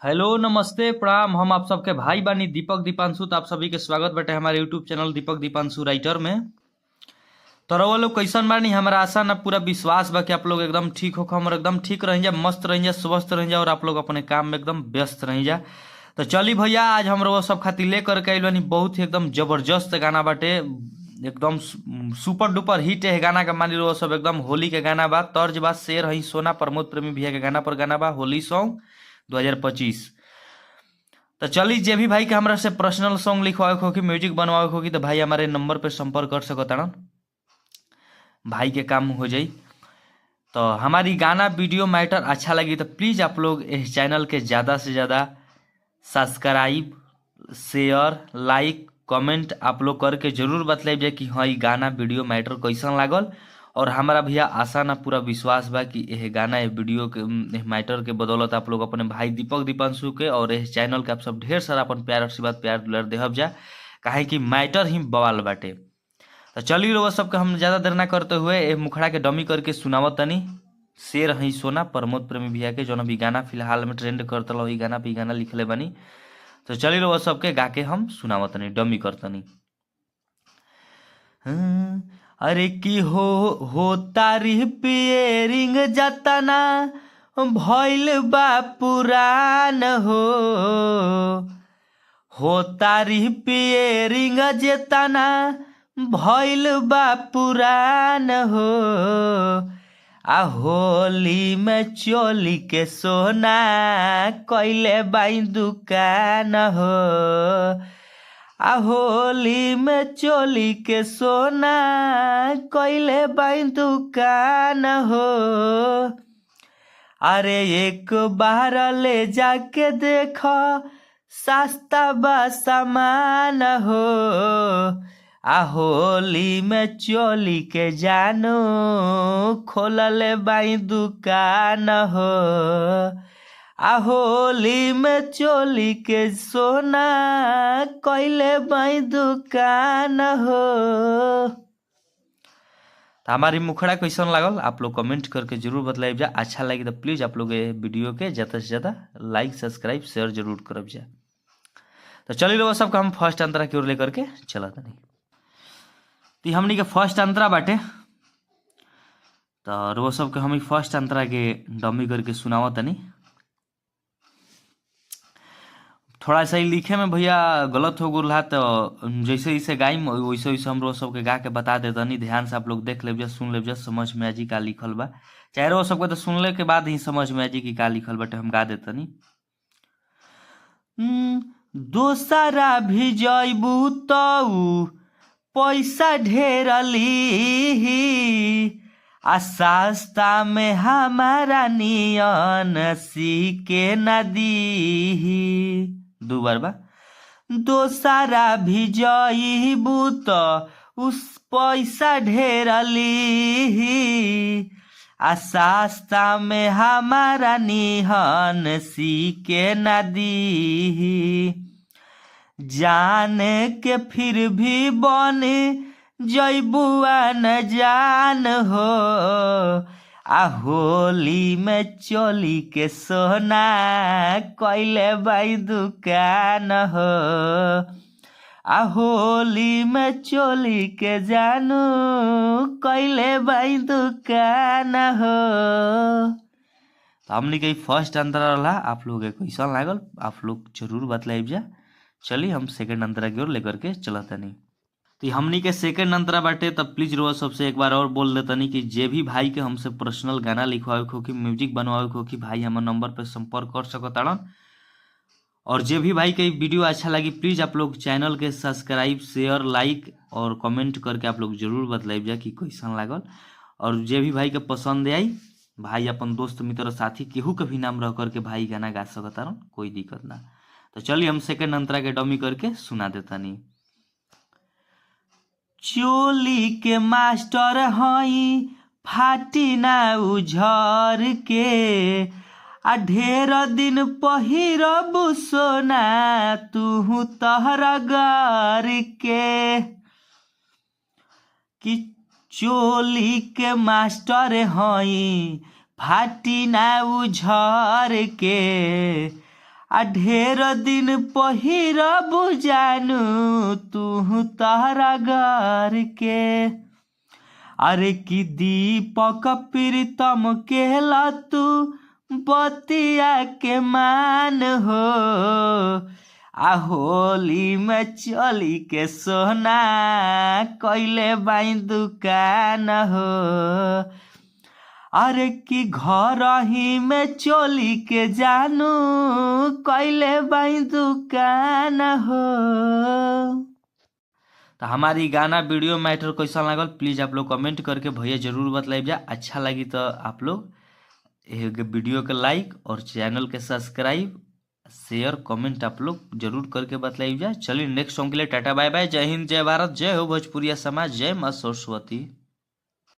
Hello नमस्ते प्रणाम। हम आप सबके भाई बानी दीपक दीपांशु। तो आप सभी के स्वागत बाटे हमारे YouTube channel Deepak Deepanshu writer में। तो रउआ लोग कैसन बानी? हमारा आशा ना पूरा विश्वास बा कि आप लोग एकदम ठीक हो, हम एकदम ठीक रही जा, मस्त रही जा, स्वस्थ रही जा और आप लोग अपने काम में एकदम व्यस्त रही जा। तो चली भैया, आज हम रउआ सब खातिर लेकर के आइल बानी बहुत ही एकदम जबरदस्त गाना बाटे, एकदम सुपर डुपर हिट है गाना का। मानी रउआ सब एकदम होली के गाना बा, तर्ज बा शेर हई सोना प्रमोद प्रेमी भैया के गाना पर गाना बा, होली सॉन्ग 2025। तो चली, जे भी भाई के हमरा से पर्सनल सॉन्ग लिखवावे के होखी, म्यूजिक बनवावे के होखी, तो भाई हमारे नंबर पे संपर्क कर सकता, भाई के काम हो जाई। तो हमारी गाना वीडियो मैटर अच्छा लगी तो प्लीज़ आप लोग इस चैनल के ज़्यादा से ज़्यादा सब्सक्राइब, शेयर, लाइक, कमेंट आप लोग करके जरूर बतलाइब जाए कि हाँ, ई गाना वीडियो मैटर कैसन लागल। और हमारा भैया आशा ना पूरा विश्वास बा कि यह गाना, यह वीडियो के, एह मैटर के बदौलत आप लोग अपने भाई दीपक दीपांशु के और इस चैनल के आप सब ढेर सारा अपन प्यार आशीर्वाद, प्यार दुलार देहब जा, काहे कि मैटर ही बवाल बाटे। तो चली रउआ सबके हम ज़्यादा देर ना करते हुए ए मुखड़ा के डमी करके सुनावत तनी। शेर हई सोना प्रमोद प्रेमी भैया के जौन अभी गाना फिलहाल में ट्रेंड करतल, वही गाना पे गाना लिखले बानी। तो चली रउआ सबके गा के हम सुनावत तनी, डमी करतनी। हाँ, अरे की हो तारी पियरिंग जतना भइल बा पुरान हो तारी पियरिंग जेतना भइल बा पुरान हो, आ होली में चोली के सोना कइले बाई दुकान हो, आ होली में चोली के सोना कइले बाई दुकान हो। अरे एक बार ले जाके देख सस्ता बा सामान हो, आ होली में चोली के जानो खोलले बाई दुकान हो, आ होली में चोली के सोना कइले बाई दुकान हो। तो हमारी मुखड़ा कैसन लागल आप लोग कमेंट करके जरूर बतलाइब जा। अच्छा लगी तो प्लीज़ आप लोग ये वीडियो के ज़्यादा से ज़्यादा लाइक, सब्सक्राइब, शेयर जरूर करब जा। तो चलिए लोग सबका हम फर्स्ट अंतरा की ओर लेकर के चला तनी। तो हमनी के फर्स्ट अंतरा बाटे, तो रोज सबके हम फर्स्ट अंतरा के डमी करके सुनावा तनी। थोड़ा सा ही लिखे में भैया गलत हो गया, तो जैसे जैसे गाइम वैसे वैसे हम रोज सबके गा के बता देतनी। ध्यान से आप लोग देख लेब जा, सुन लेब जा, समझ में आजी का लिखल बा। चाहे रोज सबके तो सुनले के बाद ही समझ में आजी कि का लिखल बाटे, हम गा देतनी। दोसरा भी जइबू तऊ पैसा ढेर लीही, आ सस्ता में हमारा नियन सीके न दीही। दू बार बा। दोसरा भी जइबू त उस पैसा ढेर लीही, आ सस्ता में हमारा निहन सीके न दीही। जान के फिर भी बन जइबुआ न जान हो, आ होली में चोली के सोना कइले बाई दुकान हो, आ होली में चोली के जानू कइले बाई दुकान हो। तो हमनी के फर्स्ट अंतरा रहा, आप लोग के कैसन लागल आप लोग जरूर बतलाइब जा। चलिए हम सेकंड अंतरा की ओर लेकर के चलतनी। तो हमनी के सेकंड अंतरा बाटे, तब प्लीज रोज सबसे एक बार और बोल देतनी कि जे भी भाई के हमसे पर्सनल गाना लिखवावे के होखी, म्यूजिक बनवावे के होखी, भाई हमर नंबर पर संपर्क कर सकताड़न। और जे भी भाई के वीडियो अच्छा लगी प्लीज़ आप लोग चैनल के सब्सक्राइब, शेयर, लाइक और कमेंट करके आप लोग जरूर बतलाइब जा कि कैसन लागल। और जे भी भाई के पसंद आई, भाई अपन दोस्त मित्र साथी केहू के भी नाम रह करके भाई गाना गा सकतारन, कोई दिक्कत ना। तो चलिए हम सेकंड अंतरा के डमी करके सुना देतनी। चोली के मास्टर हई फाटी ना उझर के, आ ढेर दिन पहिरबू सोना तुहू तहर गर के। कि चोली के मास्टर हई फाटी ना उझर के, आ ढेर दिन पहिरबु जानू तू तारा घर के। अरे कि दीपक प्रीतम केला तू बतिया के मान हो, आ होली में चली के सोना कैले बाई दुकान हो। अरे कि घर ही में चोली के जानू कैले बाई दुकान हो। तो हमारी गाना वीडियो मैटर कैसा लागल, प्लीज़ आप लोग कमेंट करके भैया जरूर बतलाइब जा। अच्छा लगी तो आप लोग वीडियो के लाइक और चैनल के सब्सक्राइब, शेयर, कमेंट आप लोग जरूर करके बतलाइब जा। चलिए नेक्स्ट सॉन्ग के लिए टाटा बाय बाय, जय हिंद, जय भारत, जय हो भोजपुरिया समाज, जय माँ सरस्वती।